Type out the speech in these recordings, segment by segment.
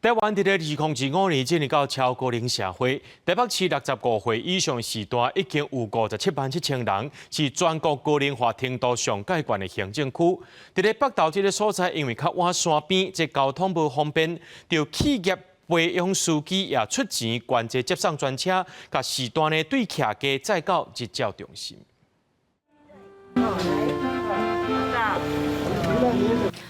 台灣佇咧2025年進入到超高齡社會，台北市65歲以上序大已經有57萬7千人，是全國高齡化程度上蓋懸的行政區。佇咧北投這个所在，因為較倚山邊，這交通無方便，著企業培養司機也出錢捐這接送專車，共序大呢對徛家載到日照中心。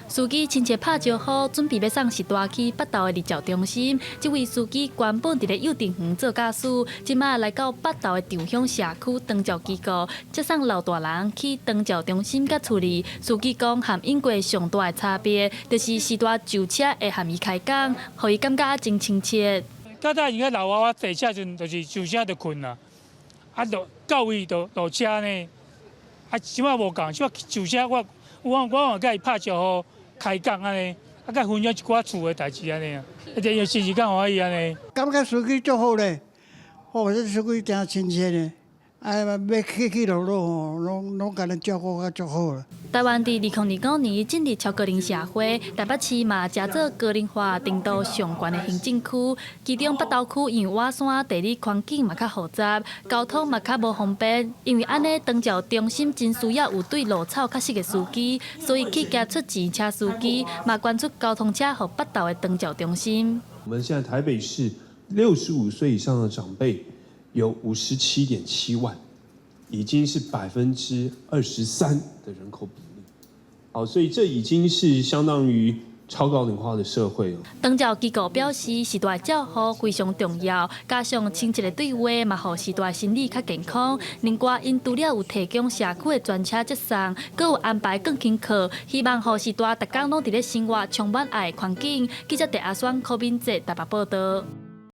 司機親切拍招呼，準備欲送序大去北投的日照中心。這位司機原本佇咧幼稚園做駕駛，這馬來到北投的長鄉社區長照機構接送老大人去長照中心佮厝裡。司機講，和英國上大的差別，就是序大上車會和伊開講，予伊感覺真親切。較早伊個老娃娃坐車陣，就是上車就睏啦，啊落到位就落車呢。啊，這馬無仝，這馬上車我我我嘛佮伊拍招呼。開講按呢，啊，佮分享一寡厝的代誌按呢，啊，這樣心情較歡喜按呢。感覺司機足好咧，哦，這司機誠親切咧，啊，欲去去落落吼，攏攏共咱照顧甲足好啦。台灣佇2025年進入超高齡社會，台北市嘛成做高齡化程度上懸的行政區。其中北投區因為倚山，地理環境嘛較複雜，交通嘛較無方便。因為按呢，長照中心真需要有對路草較熟的司機，所以企業出錢請司機，嘛捐出交通車予北投的長照中心。我們現在台北市65歲以上的長輩有57.7萬，已經是23%的人口比例。好，所以這已經是相當於超高齡化的社會了。長照機構表示，序大照護非常重要，加上親切的對話，嘛予序大心理較健康。另外，𪜶除了有提供社區的專車接送，閣有安排鋼琴課，希望予序大逐工攏佇咧生活充滿愛的環境。記者鄭阿雙、柯敏哲台北報導。